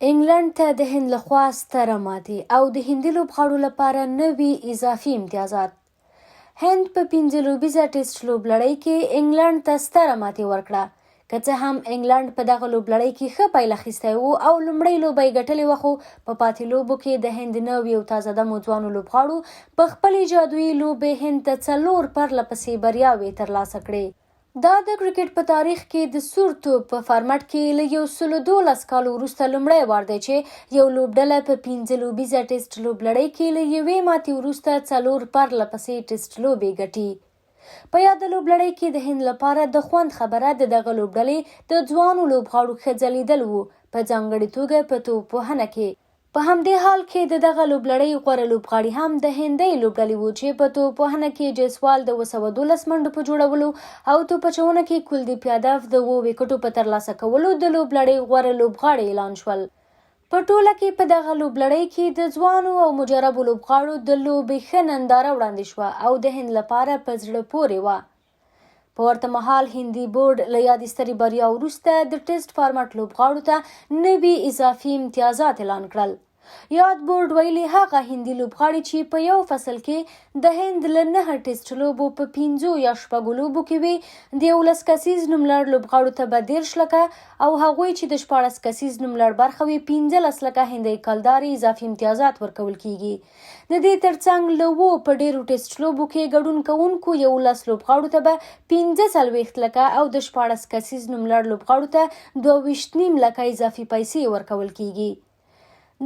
انګلنډ ته د هند له خوا ستره ماتې او د هندي لوبغاړو لپاره نوي اضافي امتیازات. هند په پنځه لوبیزه ټیسټ لوبلړۍ کې انګلنډ ته ستره ماتې ورکړه. که څه هم انګلنډ په دغه لوبلړۍ کې ښه پیل اخیستی و او لومړۍ لوبه یې ګټلې وه، خو په پاتې لوبو کې د هند نویو تازه دمو ځوانو لوبغاړو په خپلې جادويي لوبې هند ته څلور پرله پسې بریاوې ترلاسه کړې. دا د کرکټ په تاریخ کې د سور توپ په فارمټ کې له 112 کالو وروسته لومړی وار دی چې یو لوبډله په پنځه لوبیزه ټیسټ لوبلړۍ کې له یوې ماتې وروسته څلور پرله پسې ټیسټ لوبې ګټي. په یاده لوبلړۍ کې د هند لپاره د خوند خبره د دغه لوبډلې د ځوانو لوبغاړو ښه ځلېدل وو، په ځانګړې توګه په توپ وهنه کې. په همدې حال کې د دغه لوبلړۍ غوره لوبغاړي هم د هندۍ لوبډلې وو چې په توپ وهنه کې جیسوال د 712 منډو په جوړولو او توپ اچونه کې کلدیپ یادف د اوو ویکټو په ترلاسه کولو د لوبلړۍ غوره لوبغاړي اعلان شول. په ټوله کې په دغه لوبلړۍ کې د ځوانو او مجربو لوبغاړو د لوبې ښه ننداره وړاندې شوه او د هند لپاره په زړه پورې وه. په ورته مهال هندي بورډ له یادې سترې بریا وروسته د ټیسټ فارمټ لوبغاړو ته نوي اضافي امتیازات اعلان کړل. یاد بورډ ویلي، هغه هندي لوبغاړي چې په یو فصل کې د هند له نهه ټیسټ لوبو په پنځو یا شپږو لوبو کې وي، د 11 کسیز نوملړ لوبغاړو ته به 30 لکه او هغوی چې د 16 کسیز نوملړ برخه وي، 15 لکه هندۍ کلدارې اضافي امتیازات ورکول کیږي. د دې ترڅنګ له اوو په ډېرو ټیسټ لوبو کې ګډون کوونکو 11 لوبغاړو ته به 45 لکه او د 16 کسیز نوملړ لوبغاړو ته 22.5 لکه اضافي پیسې ورکول کیږي.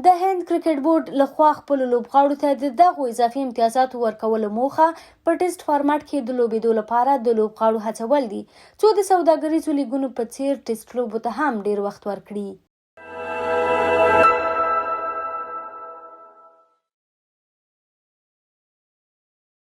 د هند کرکټ بورډ له خوا خپلو لوبغاړو ته د دغو اضافي امتیازاتو ورکولو موخه په ټیسټ فارمټ کې د لوبېدو لپاره د لوبغاړو هڅول دي، څو د سوداګریزو لیګونو په څېر ټیسټ لوبو ته هم ډېر وخت ورکړي.